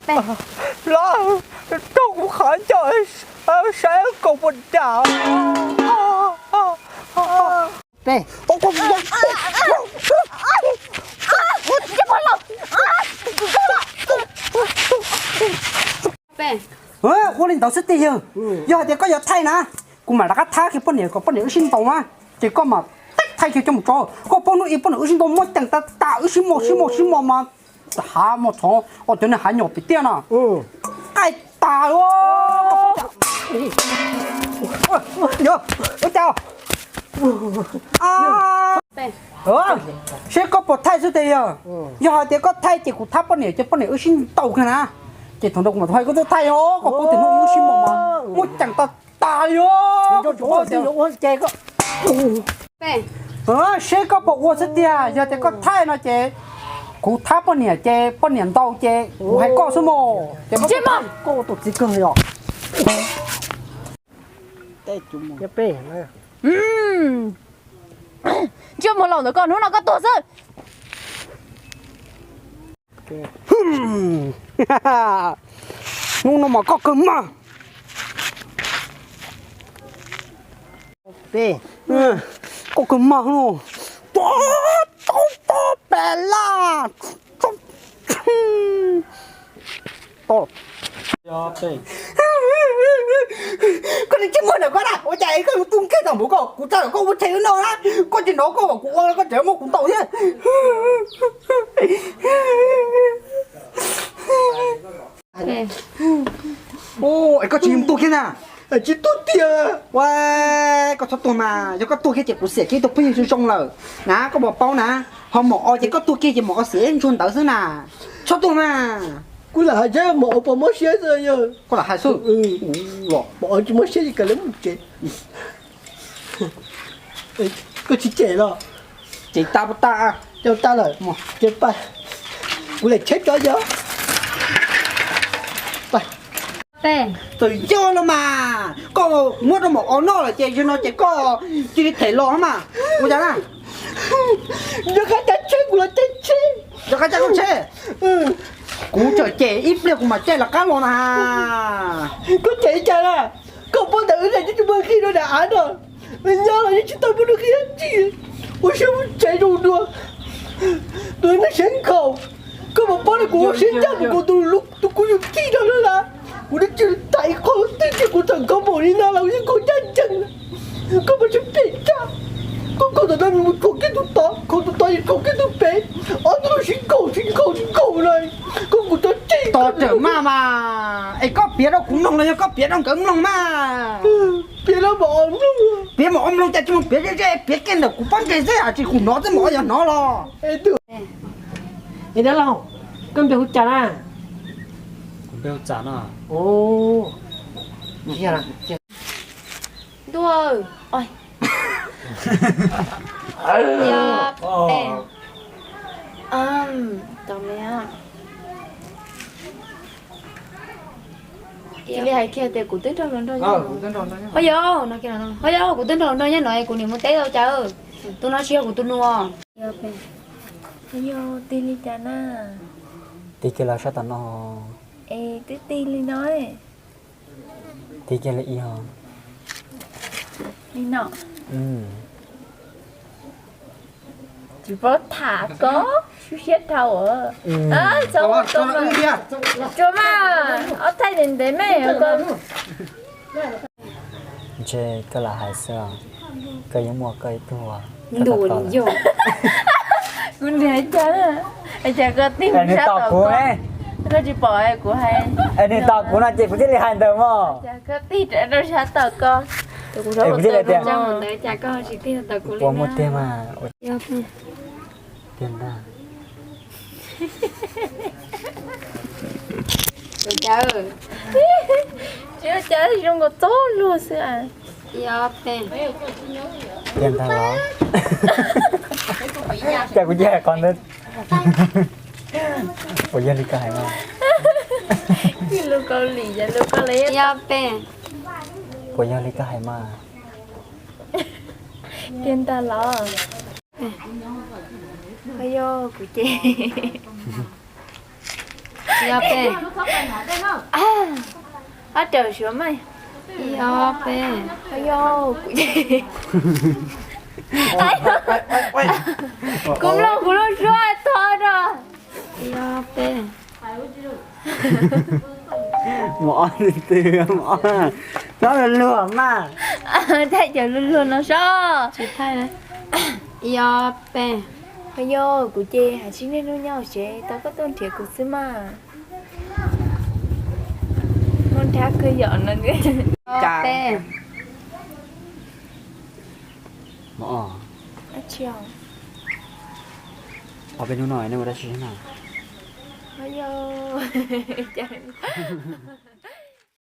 Los, rau kuv qhov ncauj saib kaus puas dam. Peb. Ua li ntawd xwb tiag yawg. Yog hais tias koj yuav thaij na, kuv mam rov qab thab kiag poj niam kom poj niam wb sib ntaus na, ces koj mam thaij kiag coj mus tso. Koj paub hnub ib poj niam wb sib ntaus muaj ceem tas tas, wb sib mos sib mos sib mos mas hav mos txhov os, cov niag hav nyom pim tiaj no. Qaij tas. Yog, ua cas? Seb koj puas thaij xwb tiag yog. Yog hais tias koj thaij ces kuv thab poj niam ces poj niam wb sib ntaus kiag na. Ces thaum ntawd kuv mam hais koj tuaj thaij os, koj paub tias hnub wb sib mos mas muaj ceem tas tas li os. Seb koj puas ua xwb tiag, yog tias koj thaij no ces kuv thab poj niam ces poj niam ntaus ces kuv hais koj xwb mog. Ces koj ua tus txiv kawg li os. Ntsej muag laus ntawd koj hnub no koj tuag xwb. Hnub no mas koj kawg mag. Koj kawg mag no. Tau, tau, tau pes laj. Koj niag ntsej muag ntawm koj na, ua cas koj yuav tu nkeeg tau npaum koj? Kuv tsa kom koj ua tseg no na, koj tsis hnov koj kom kuv ua koj tseem muab kuv ntaus thiab. Es koj tsis tuag kiag na? Tsis tuag tiag. Ua, koj txhob tuag mas, yog koj tuag kiag ces kuv xiam kiag ib tug phooj ywg zoo zoo lawm na, koj puas paub na? Ho maum o ces koj tuag kiag ces maum o xiam ib ntsuag ntawd xwb na. Txhob tuag mas. Kuv lam hais saib maum o puas mob siab xwb yog. Koj lam hais xwb. Maum o tsis mob siab ces kav liam mus tsev. Koj tsis cem los? Cem tas puas tas? Cem tas lawm. Ces pab kuv lam tsheb cov yog. Txawm yog no mas koj muab rau maum o noj lawm ces yog no ces koj cia li them los mas. Ua cas na? Yog qab cab tsheb kuv los cab tsheb. Yog qab cab koj tsheb. Kuv txawm cem ib pliag kuv mam caij lawv qab los na. Koj cem li cas na? Koj paub ntawm wb daim tsis muaj qhij dua daim av no, nyob los yeej tsis tau muaj dua qhij dab tsi. Ua siab muab tsev zoo dua, tus neeg siab nkhaus. Koj puas paub tias kuv ua siab ncaj mus kuv tus, tus kuv yug tij no na, kuv twb tsis tag ib qho twg tiag, kuv txawm nkhaus npaum li no los kuv yeej nkhaus ncaj ncees. Koj mas siab phem tshaj. Koj nkhaus tom no mus nkhaus kiag tus tod, nkhaus tus tod es nkhaus kiag tus pem, ob tug sib nkhaus sib nkhaus sib nkhaus na. Koj kuv tso tseg. Tos tsawm maj mas, es koj piav rau kuv mloog los yog koj piav rau nkawd mloog mas? Piav rau maum o mloog. Piav maum o mloog cas tsis mus piav zej zej, piav kiag ntawm kuv pob ntseg xwb, tsis kuv hnov xwb maum o yuav hnov los. Es dab laug, koj npe hu cas na? Kuv npe hu Txam no. Ntuj, cia li hais kiag tias kuv twb nrog hluas nraug nyob no. Ho yog, ho yog, kuv twb nrog hluas nraug nyob no, kuv niam mus teb tau cas, tus no tsis yog kuv tus nus. Yog tig li cas na? Tig kiag los sab tom no. Es twb tig li no. Tig kiag li ib ho. Li no. Tsis paub tham koj, siab dhau. Tsuas mas, ob thaij ntev ntev me. Ntshe koj lam hais xwb, koj yeej muaj koj ib tug. Ntuj, kuv niam cas, cas koj tig rau sab tom kuv, koj tsis pom kuv hais. Nws tos kuv no ces kuv thiaj li hais ntawd mog. Cas koj tig rau sab tom ko. Kuv thiaj li tias, cas koj tsis tig tom kuv li na. Puas muaj tiag mas. Tiag ntag. Tsis ua cas, zoo nkaus txob luag xwb. Tiag ntag los? Cas kuv cia hais qhov ntawd. Puas yog li koj hais mas? Lus Kaus Lim, lus Kaus Lim. Puas yog li koj hais mas? Tiag ntag los? Yog kuv ces. Ib ob peb. Ab, raws suav mas. Ib ob peb. Yog kuv ces, kuv mloog kuv lub suab tho rau. Ib ob peb. Mov ob twg, mov ob, txhob luag luag mas. Thaij cov luag luag no sob. Tsis thaij. Ib ob peb. Yog kuv ces hais tsis niaj hnub nyob hauv tsev, tau koj tuaj nrhiav kuv xwb mas. Muaj nrhab kawg yom no. Ib ob peb. Mov ob. Ob peb hnub no nej ua dab tsi na? Yog, cas